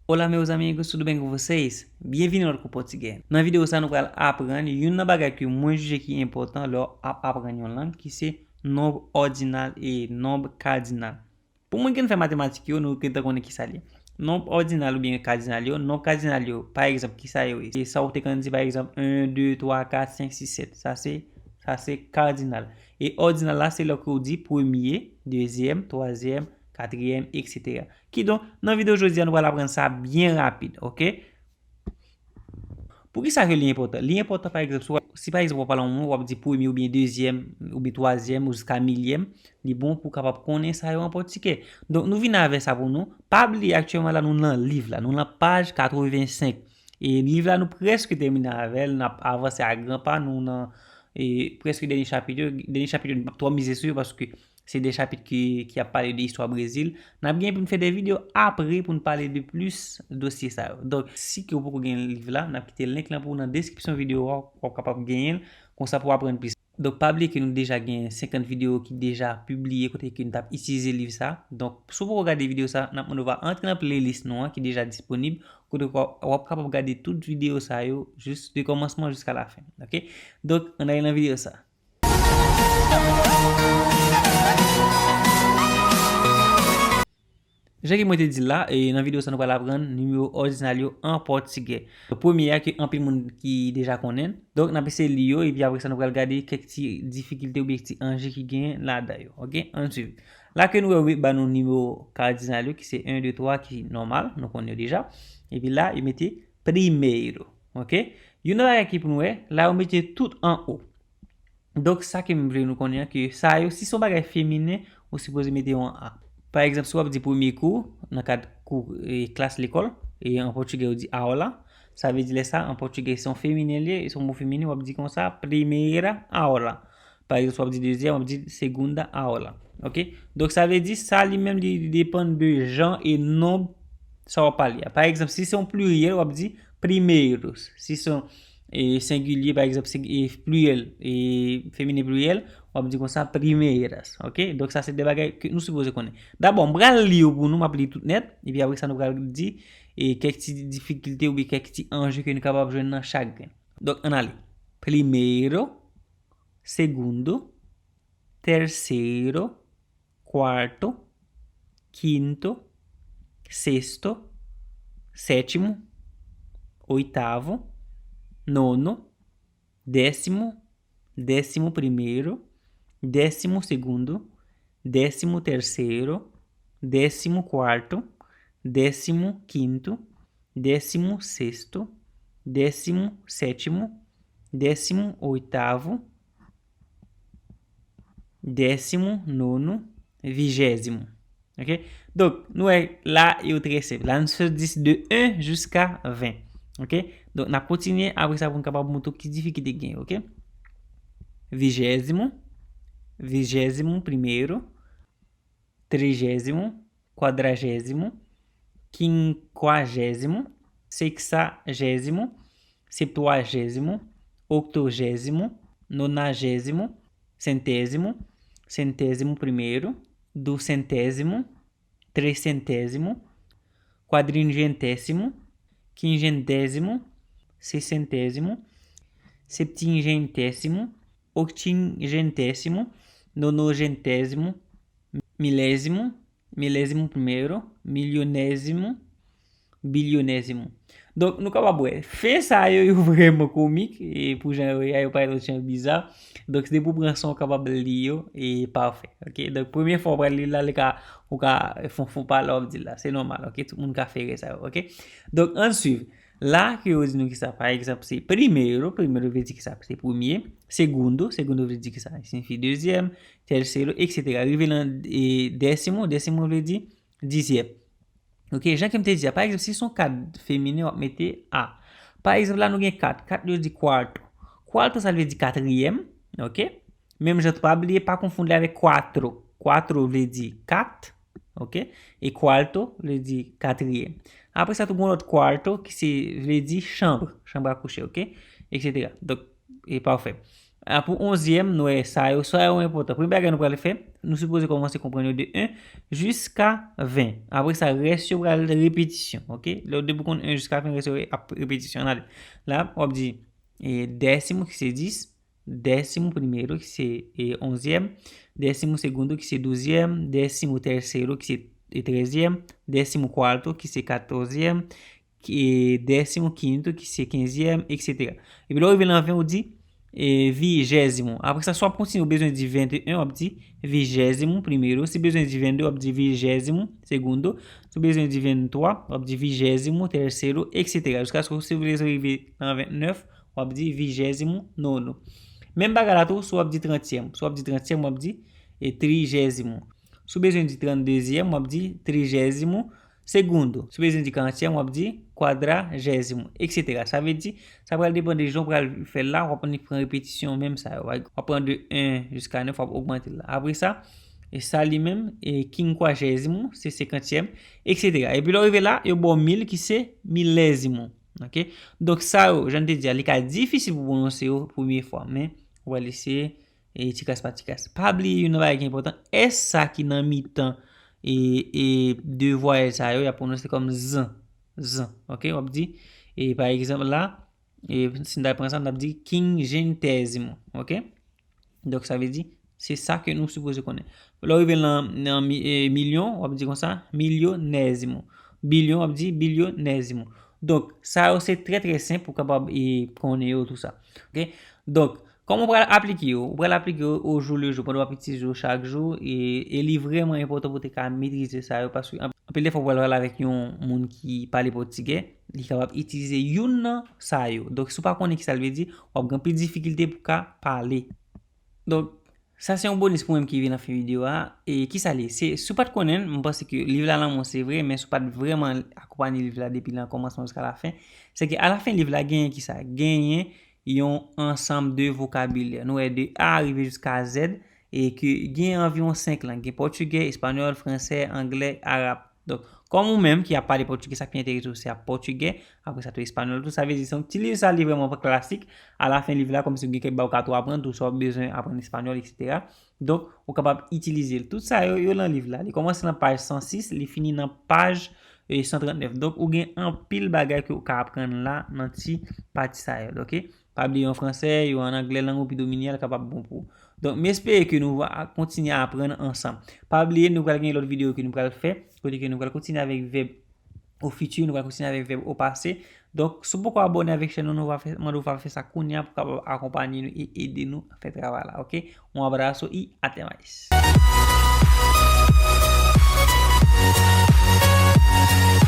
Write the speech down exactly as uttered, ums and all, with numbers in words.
Olá, meus amigos, tudo bem com vocês? Byenvini nan lòt kou pòtigè. Nan videyo sa, nou pral aprann youn nan bagay ke mwen jije ki enpòtan lè w ap aprann yon lang, ki se nonb òdinal e nonb kadinal. Pou moun ki konn fè matematik yo, nou gentan konnen kisa l ye. Nonb òdinal oubyen kadinal yo, nonb kadinal yo, pa egzanp, kisa yo ye? Se sa w te konn di, pa egzanp, en, de, twa, kat, senk, sis, sèt. Sa se, sa se kadinal. E òdinal la, se lè ke w di premye, dezyèm, twazyèm, katriyèm, etsetera. Kidonk, nan videyo jodi a, nou pral aprann sa byen rapid, oke? Poukisa ke li enpòtan? Li enpòtan, pa egzanp, si w, si pa egzanp w ap pale a yon moun, w ap di premye oubyen dezyèm, oubyen twazyèm, ou jiska milyèm, li bon pou w kapab konnen sa yo an pòtigè. Donk, nou vin avè sa pou nou. Pa bliye, aktyèlman la, nou nan liv la, nou nan paj katrevensenk. E liv la, nou prèske tèmine avè l, n ap avanse a gran pa, nou nan, e, prèske dènye chapit yo. Dènye chapit yo, n p ap twò mize sou yo, paske se de chapit ki, ki ap pale de istwa Brezil. N ap gen pou n fè de videyo apre pou n pale de plis dosye sa yo. Donk, si ke w poko gen liv la, n ap kite link lan pou w nan deskripsyon videyo a, w ap kapab genyen l, konsa pou w aprann plis. Donk, pa bliye ke nou deja gen senkant videyo ki deja pibliye kote ke n t ap itilize liv sa. Donk, si w poko gade videyo sa, n ap mande w antre nan playlist nou an ki deja disponib, kote w, w ap kapab gade tout videyo sa yo jis de kòmansman jiska lafen. Oke? Donk, ann ale nan videyo sa. Jan ke mwen te di l la, e nan videyo sa nou pral aprann nimewo òdinal yo an pòtigè. Premye a ke anpil moun ki deja konnen. Donk, n ap eseye li yo, epi apre sa nou pral gade kèk ti difikilte oubyen ti anje ki gen ladan yo. Oke? Ann swiv. La ke nou wè yo ba nou nimewo kadinal yo, ki se en, de, twa, ki nòmal, nou konnen yo deja. Epi la, yo mete primeiro. Oke? Youn nan bagay ki pou nou wè, la yo mete tout anwo. Donk, sa ke m vle nou konnen an, ke sa yo, si se yon bagay feminen, ou sipoze mete yon A. Pa egzanp, si w ap di premye kou, nan kad kou, e, klas lekòl, e an pòtigè, yo di aula, sa vle di lè sa, an pòtigè, se yon feminen li ye, se yon mo feminen, w ap di konsa, primeira aula. Pa egzanp, si w ap di dezyèm, w ap di segunda aula. Oke? Donk, sa vle di, sa li menm, li depann de jan e nonb sa w ap pale a. Pa egzanp, si se yon pliryèl, w ap di primeiros. Si se yon, e, sengilye, pa egzanp, se, e, pliryèl, e, feminen pliryèl, w ap di konsa primeiras. Oke? Donk, sa se de bagay ke nou sipoze konnen. Dabò, m pral li yo pou nou, m ap li tout nèt, epi apre sa, nou pral di, e, kèk ti difikilte oubyen kèk ti anje ke nou kapab jwenn nan chak grenn. Donk, ann ale. Primeiro, segundo, terceiro, quarto, quinto, sexto, sétimo, oitavo, nono, décimo, décimo primeiro, décimo segundo, décimo terceiro, décimo quarto, décimo quinto, décimo sexto, décimo sétimo, décimo oitavo, décimo nono, vigésimo. Oke? Donk, nou wè la, yo trè senp. La, nou sot di de en jiska ven. Oke? Donk, n ap kontinye apre sa pou n kapab montre w ki difikilte gen, oke? Vigésimo, vigésimo primeiro, trigésimo, quadragésimo, quinquagésimo, sexagésimo, septuagésimo, octogésimo, nonagésimo, centésimo, centésimo primeiro, duzentésimo, trecentésimo, quadringentésimo, quinquagésimo, sessentésimo, septingentésimo, octingentésimo, nonogentésimo, milésimo, milésimo primeiro, milionésimo, bilionésimo. Donk, nou kapab wè, fen sa yo, yo vrèman komik, e pou jan yo ye a, yo parèt yon jan biza. Donk, depi w pran san, w kapab li yo, e pafè. Oke? Donk, premye fwa w pral li la, li ka, ou ka fè yon fo pa lè w ap di l la. Se nòmal, oke? Tout moun ka fè erè sa yo, oke? Donk, ann swiv. La, ke yo di nou kisa, pa egzanp, se primero, primero vle di kisa? Se premye. Segundo, segundo vle di kisa? Li siyifi dezyèm, terceiro, etsetera. Rive nan, e, décimo, décimo vle di dizyèm. Oke, jan ke m te di a, pa egzanp, si se yon kad feminen, w ap mete A. Pa egzanp, la nou gen kat. Kat yo di cuarto. Cuarto, sa vle di katriyèm, oke? Menm jan tou, pa bliye, pa konfonn li avèk cuatro. Cuatro vle di kat, oke? E cuarto vle di katriyèm. Apre sa, tou gen yon lòt cuarto ki se, vle di chanm, chanm a kouche, oke? Etsetera. Donk, e pafè. A, pou onzyèm, nou wè sa yo, sa yo enpòtan. Premye bagay nou pral fè, nou sipoze kòmanse konprann yo de en jiska ven. Apre sa, rès yo pral repetisyon, oke? Lè w depi w konn en jiska ven, rès yo ap repetisyon. Ann ale. La, w ap di, e, décimo, ki se dis, décimo primero, ki se, e, onzyèm, décimo segundo, ki se douzyèm, décimo tercero, ki se, e, trèzyèm, décimo cuarto, ki se katòzyèm, ki, décimo quinto, ki se kenzyèm, etsetera. Epi lè w rive nan ven, ou di, e, vigésimo. Apre sa, si w ap kontinye, ou bezwen di venteyen, w ap di vigésimo primero. Si w bezwen di vennde, w ap di vigésimo segundo. Si w bezwen di venntwa, w ap di vigésimo tercero, etsetera. Jiskaske si w vle rive nan ventnèf, w ap di vigésimo nono. Menm bagay la tou, si w ap di trantyèm. Si w ap di trantyèm, w ap di, e, trigésimo. Si w bezwen di tranndezyèm, w ap di trigésimo segundo. Si w bezwen di karantyèm, w ap di cuadragésimo, etsetera. Sa vle di, sa pral depann de jan w pral fè l la, w ap annik pran repetisyon menm sa yo. W ap pran de en jiska nèf, w ap ogmante l la. Apre sa, e sa li menm, e quincuagésimo, se senkantyèm, etsetera. Epi lè w rive la, yo ba w mil ki se milésimo. Oke? Donk sa yo, jan m te di a, li ka difisil pou pwononse yo premye fwa, men w pral eseye e ti kras pa ti kras. Pa bliye youn nan bagay ki enpòtan, S sa ki nan mitan e, e de vwayèl sa yo, y ap pwononse kòm zan, zan, oke? W ap di, e pa egzanp la, e si n ta pran sa, n ap di quincuagésimo, oke? Donk, sa vle di, se sa ke nou sipoze konnen. Lè w rive nan, nan mi- e, milyon, w ap di konsa, milionésimo. Bilyon, w ap di bilionésimo. Donk, sa yo se trè, trè senp pou w kapab e, konnen yo, tou sa. Oke? Donk, kòman w pral aplike yo? Ou pral aplike yo au jour le jour, pandan w ap itilize yo chak jou, e, e li vrèman enpòtan pou w te ka metrize sa yo, paske anp- anpil de fwa w pral pale avèk yon moun ki pale pòtigè, li kapab itilize youn nan sa yo. Donk, si w pa konnen ki sa l vle di, w ap gen anpil difikilte pou w ka pale. Donk, sa se yon bonis pou mwen ki rive nan fen videyo a. E ki sa l ye? Se, si w pa t konnen l, m panse ke liv la nan men w se vre, men si w pa t vrèman akonpanye liv la depi nan kòmansman jiska lafen, se ke alafen liv la genyen ki sa? Genyen yon ansanm de vokabilè. Nou wè de A rive jiska Z, e ke gen anviwon senk lang. Gen pòtigè, espanyòl, fransè, anglè, arab. Donk, kòm ou menm ki ap pale pòtigè, sa k pi enterese w, se ap pòtigè, apre sa tou espanyòl tou. Sa vle di, se yon ti liv sa, li vrèman klasik. Alafen liv la, kòmsi gen kèk bagay ou ka tou aprann, tou sa w bezwen aprann espanyòl, etsetera. Donk, ou kapab itilize l. Tout sa yo, yo nan liv la. Li kòmanse nan paj san sis, li fini nan paj, e, san trannèf. Donk, ou gen anpil bagay ke ou ka aprann la nan ti pati sa yo, oke? Pa bliye, an fransè, yo an anglè, lang ou pi domine a, l kapab bon pou ou. Donk, m espere ke nou va kontinye aprann ansanm. Pa bliye, nou pral gen lòt videyo ke nou pral fè, kote ke nou pral kontinye avèk vèb au futur, nou pral kontinye avèk vèb au passé. Donk, si w poko abòne avèk chèn nou, nou va fè, mande w va fè sa kounye a pou kapab akonpanye nou e ede nou fè travay la, oke? Un abrazo y hasta más.